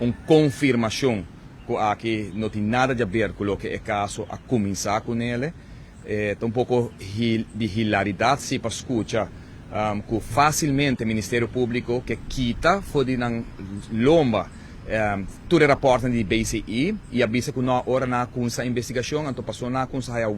Un konfirmashon ku aki no tin nada di haber ku loke e kaso a kuminsá kunele. E ta un poko di hilaridat si pa skucha ku fásilmente Ministerio Públiko ke kita for di nan lomba tur e rapòrtnan di BCI i a bisa ku no ora nan a kuminsá investigashon anto pasobra nan a kuminsá haya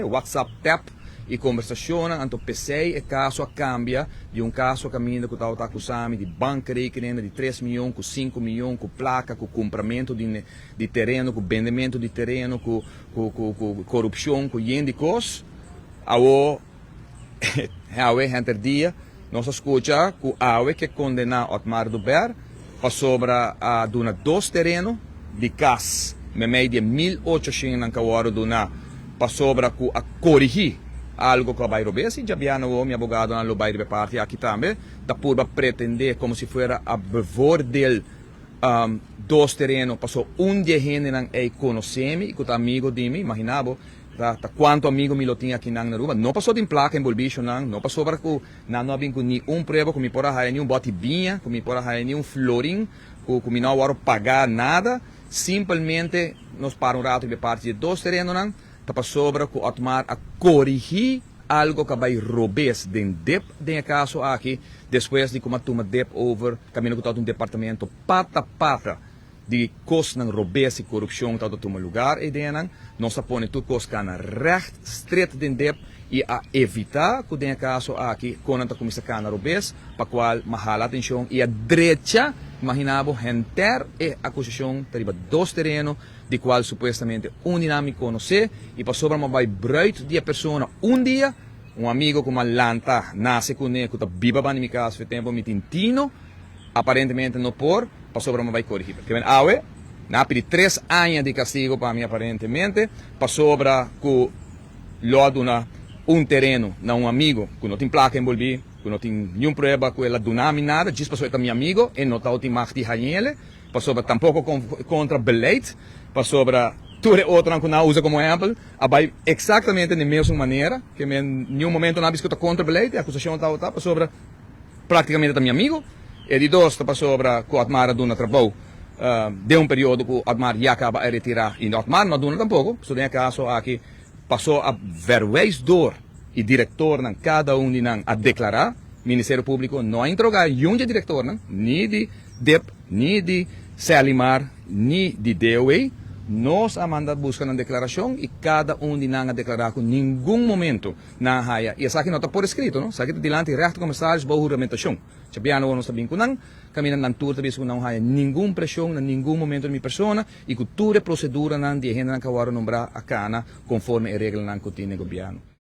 WhatsApp tap i kombersashonnan anto p'esei e kaso a kambia di un kaso kaminda ku tabata akusá mi di bankrekeningen di tres mion ku sinku mion ku plaka ku kumpramentu di di tereno ku bendementu di tereno ku ku ku ku korupshon ku yen di kos. Awo awe henter dia nos a skucha ku awe ke kondená Otmar Duber pasobra a duna dos tereno di kas memei di e 1800 nan ku a wòrdu duná pasobra ku a korigí algo ku a bai robes i djabiana awo mi abogadonan lo bai riba e parti aki tambe ta purba pretendé komo si fuera a bevoordeel dos tereno paso un di e hendenan ei konosé mi i ku ta amigo di mi, imaginá bo ta ta kuantu amigo mi lo tin akinan na Aruba, no paso tin plaka enbolbí nan, no pasobra ku nan no a bin ku ni un prueba ku mi por a haya ni un bòti biña, ku mi por a haya ni un florin, ku ku mi no a wòrdu pagá nada, simpelmente nos para un ratu riba e parti di e dos terenonan ta pasobra ku Otmar a korigí Algo ka bai robes den dip den e kaso aki despues di ku a tuma dip over kaminda ku tabata un departamento pata pata di kosnan robes i korupshon tabata tuma lugar ei den nan. Nos a pone tur kos kana recht stret den dip i a evita ku den e kaso aki konan ta kuminsa kana robes pa kual ma hala atenshon i a drecha, imagina bo, henter e akusashon ta riba dos tereno. Di cual supuestamente un di nan mi conoce y pasobra mi a bay bruid di e persona un dia, un amigo cu mi a lanta nace cune cu ta biba banda di mi cas fe tempo mi tin tino, aparentemente no por pasobra mi a bay corigi. Ke men awe nan a pidi tres aña di castigo pa mi aparentemente pasobra cu lo a duna un tereno na un amigo cu no tin placa envolvi, cu no tin niun prueba cu el a duna mi nada, djis pasobra e ta mi amigo e no tabatin mag di hañele. Pasobra tampoco contra beleid, pasobra tur e otronan cu nan a usa como ehempel a bay exactamente den mesun manera, ke men niun momento nan a bisa cu ta contra beleid, e acusacion tabata pasobra practicamente ta mi amigo. E di dos ta pasobra cu Otmar a duna trabou den un periodo cu Otmar ya caba a retira y Otmar no a duna tampoco, pasobra den e caso aki paso a verwijs door y directornan cada un di nan a declara, Ministerio Publico no a interroga niun di e directornan, ni di dip, ni di Selimar, ni di DOW. Nos a manda buska nan deklarashon i kada un di nan a deklará ku ningun momento nan a haya, i esaki no ta por eskrito no, esaki ta dilanti rèchterkommissaris bou huramentashon. Chapiano awor nos ta bin ku nan, kaminda nan tur ta bisa ku nan no haya ningun preshon na ningun momento di mi persona i ku tur e proseduranan di e hendenan ku a wòrdu nombrá a kana konforme e reglanan ku tin den gobièrnu.